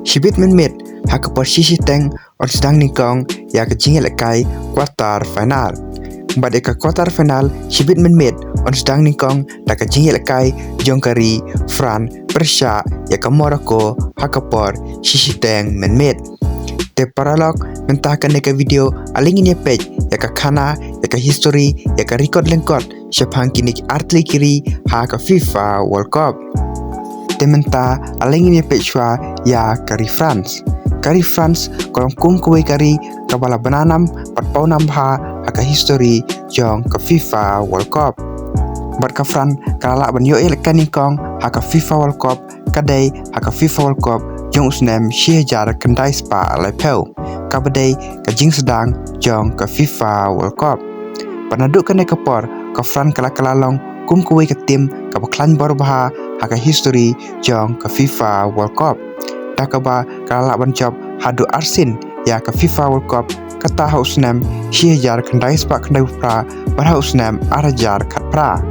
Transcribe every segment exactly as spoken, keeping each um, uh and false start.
Shibit mynmiet ha ka por shi shiteng yn sdang nyngkong ïa ka jingïalehkai quarter final. Bad ïa ka quarter final shibit mynmiet yn sdang nyngkong da ka jingïalehkai jong ka ri France pyrshah ïa ka Morocco ha ka por shi shiteng mynmiet. Te paralok, mynta ha kane ka video ale ngin ïa peit ïa ka khana, ïa ka history, ïa ka record lyngkot shaphang kine ki artylli ki ri ha ka FIFA World Cup. Te mynta ale ngin ïa peit shuwa ïa ka ri France. Ka ri France ka long kum kawei ka ri kaba la bna nam bad paw nam bha ha ka history jong ka FIFA World Cup. Bad ka France ka la lah ban ïoh ïalehkai nyngkong ha ka FIFA World Cup, ka dei ha ka FIFA World Cup jong u snem shi hajar khyndai spah laiphew, kaba dei ka jingsdang jong ka FIFA World Cup. Bad naduh kane ka por ka France ka la kylla long kum kawei ka tim kaba khlaiñ bor bha ha ka history jong ka FIFA World Cup, da kaba ka la lah ban jop haduh arsien ïa ka FIFA World Cup, kata ha u snem shi hajar khyndai spah khyndai phew phra bad ha u snem ar hajar khatphra.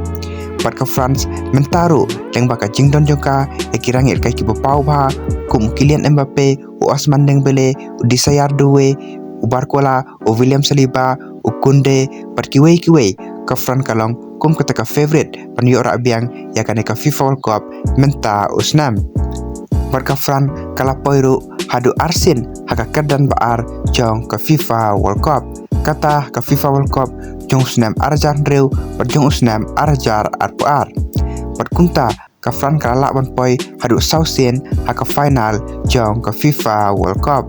Bad ka France mynta ruh, lyngba ka jingdon jong ka ïa ki rangïalehkai kiba paw bha kum u Kylian Mbappe, u Ousmane Dembélé, u Désiré Doué, u Barcola, u William Saliba, u Koundé bad kiwei kiwei, ka France ka long kum kata ka favourite ban ïoh rah biang ïa kane ka FIFA World Cup mynta u snem. Bad ka France ka la poi ruh haduh arsien ha ka kyrdan ba ar jong ka FIFA World Cup, kata ka FIFA World Cup jong u snem ar hajar hynriew bad jong u snem ar hajar arphew ar. Bad kumta ka France ka la lah ban poi haduh saw sien ha ka final jong ka FIFA World Cup.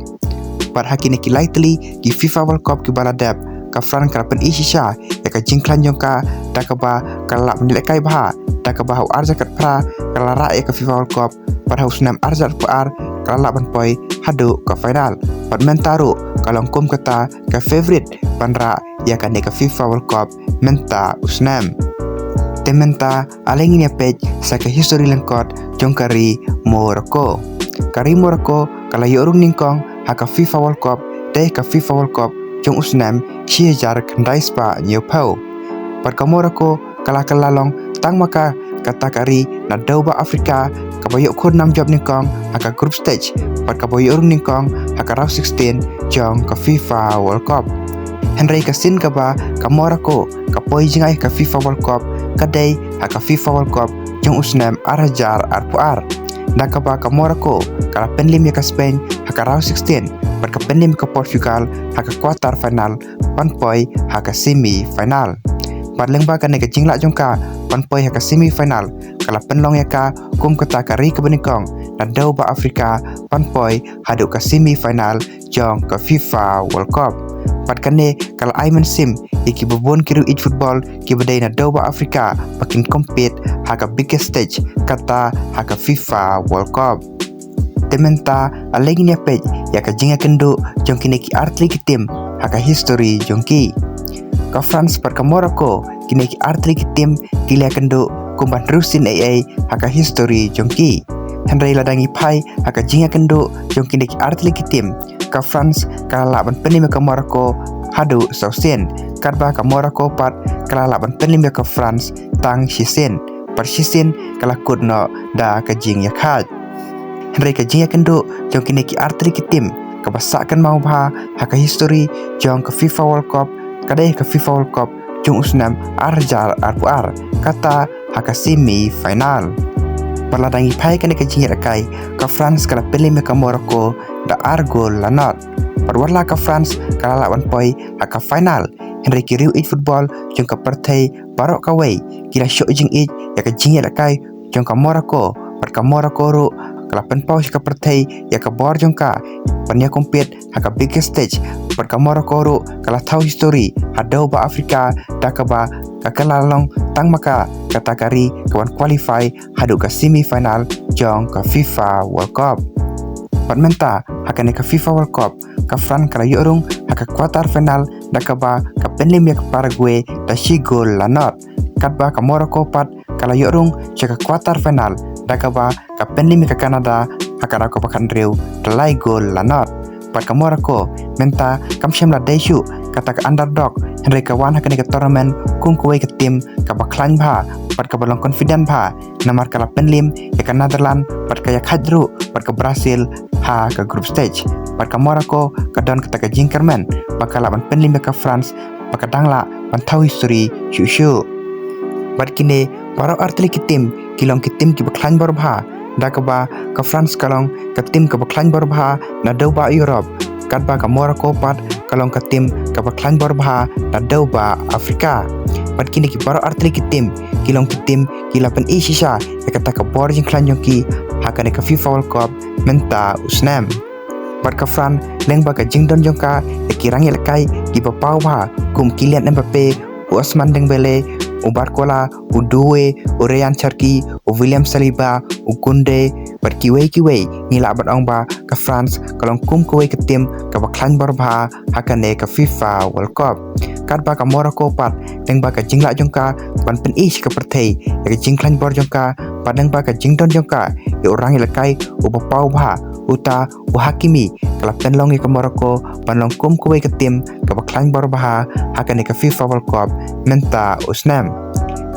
Bad ha kine ki lai tylli ki FIFA World Cup kiba la dep, ka France ka la pyni shisha ïa ka jingkhlaiñ jong ka, da kaba ka la lah ban ïalehkai bha, da kaba ha u ar hajar khatphra ka la rah ïa ka FIFA World Cup, bad ha u snem ar hajar arphew ar ka la lah ban poi haduh ka final. Bad mynta ruh ka long kum kata ka favourite ban rah ïa kane ka FIFA World Cup mynta u snem. Te mynta ale ngin ïa peit sa ka history lyngkot jong ka ri Morocco. Ka ri Morocco ka la ïoh rung nyngkong ha ka FIFA World Cup, te ka FIFA World Cup jong u snem shi hajar khyndai spah hynñiewphew. Bad ka Morocco ka la kylla long tang ma ka kata ka ri naduh bah Africa kaba ïoh khun nam jop nyngkong ha ka group stage, bad kaba ïoh rung nyngkong ha ka round sixteen jong ka FIFA World Cup. Hynrei ka sien kaba ka Morocco ka poi jngai ha ka FIFA World Cup ka dei ha ka FIFA World Cup jong u snem ar hajar arphew ar, da kaba ka Morocco ka la pynliem ïa ka Spain ha ka round sixteen, bad ka pynliem ïa ka Portugal ha ka quarter final ban poi ha ka semi final. Bad lyngba kane ka jinglah jong ka ban poi ha ka semi final, ka la pynlong ïa ka kum kata ka ri kaba nyngkong naduh bah Africa ban poi haduh ka semi final jong ka FIFA World Cup. Bad kane ka la ai mynsiem ïa kiba bun ki riew ïeit football kiba dei naduh bah Africa ba kin compete ha ka biggest stage, kata ha ka FIFA World Cup. Te mynta ale ngin ïa peit ïa ka jingïakynduh jong kine ki artylli ki tim ha ka history jong ki. Ka France bad ka Morocco, kine ki artylli ki tim ki la ïakynduh kumba hynriew sien ei ei ha ka history jong ki. Hynrei lada ngi phai ha ka jingïakynduh jong kine ki artylli ki tim, ka France ka la lah ban pynliem ïa ka Morocco haduh saw sien, katba ka Morocco pat ka la lah ban pynliem ïa ka France tang shisien, bad shisien ka la kut noh da ka jingïakhaid. Hynrei ka jingïakynduh jong kine ki artylli ki tim kaba sah kynmaw bha ha ka history jong ka FIFA World Cup ka dei ka FIFA World Cup jong u snem ar hajar arphew ar, kata ha ka semi final. Bad lada ngi phai kane ka jingïalehkai, ka France ka la pynliem ïa ka Morocco da ar gol la not. Bad wat la ka France ka la lah ban poi ha ka final, hynrei ki riew ïeit football jong ka pyrthei baroh kawei ki la shoh jingïeit ïa ka jingïalehkai jong ka Morocco, bad ka Morocco ruh ka la pynpaw sha ka pyrthei ïa ka bor jong ka ban ïa compete ha ka biggest stage, bad ka Morocco ruh ka la thaw history haduh bah Africa, da kaba ka kylla long tang ma ka kata ka ri kaban qualify haduh ka semi final jong ka FIFA World Cup. Bad mynta ha kane ka FIFA World Cup, ka France ka la ïoh rung ha ka quarter final da kaba ka pynliem ïa ka Paraguay da shi gol la not, katba ka Morocco pat ka la ïoh rung sha ka quarter final da kaba ka pynliem ïa ka Canada ha ka round kaba khathynriew da lai gol la not. Bad ka Morocco mynta kam shym la dei shuh kata ka underdog, Hynrei ka wan ha kane ka tournament kum kawei ka tim kaba khlaiñ bha bad kaba long confident bha, namar ka la pynlim ïa ka Netherlands bad ka ïakhaid ruh bad ka Brazil ha ka group stage. Bad ka Morocco ka don kata ka jingkyrmen ba ka lah ban pynlim ïa ka France ba ka dang lah ban thaw history shuh shuh. Bad kine baroh artylli ki tim ki long ki tim kiba khlaiñ bor bha, da kaba ka France ka long ka tim kaba khlaiñ bor bha naduh ba Europe, katba ka Morocco pat ka long ka tim kaba khlaiñ bor bha naduh ba Africa. Bad kine ki baroh artylli ki tim ki long ki tim ki la pyni shisha ïa kata ka bor jingkhlaiñ jong ki ha kane ka FIFA World Cup mynta u snem. Bad ka France lyngba ka jingdon jong ka ïa ki rangïalehkai kiba paw bha kum u Kylian Mbappe, u Ousmane Dembélé, u Barcola, u Doué, u Ryan Cherki, u William Saliba, u Koundé, bad kiwei kiwei, ngi lah ban ong ba ka France ka long kum kawei ka tim kaba khlaiñ bor bha ha kane ka FIFA World Cup. Katba ka Morocco pat lyngba ka jinglah jong ka ban pyni sha ka pyrthei ïa ka jingkhlaiñ bor jong ka, bad lyngba ka jingdon jong ka ïa u rangïalehkai uba paw bha, uta u Hakimi, ka la pynlong ïa ka Morocco ban long kum kawei ka tim kaba khlaiñ bor bha ha kane ka FIFA World Cup mynta u snem.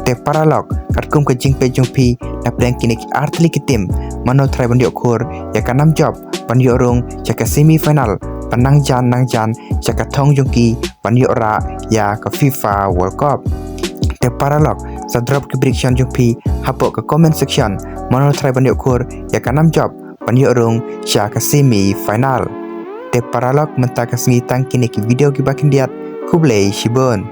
Te paralok, katkum ka jingpeit jong phi napdeng kine ki artylli ki tim, mano trai ban ïoh khur ïa ka nam jop ban ïoh rung sha ka semi final, ban nang jan nang jan sha ka thong jong ki ban ïoh rah ïa ka FIFA World Cup? Te paralok, sa drop ki prediction jong phi hapoh ka comment section, mano trai ban ïoh khur ïa ka nam jop ban ïoh rung sha ka semi final? Te paralok, mynta ka sngi tang kine ki video kiba khyndiat. Khublei shibun.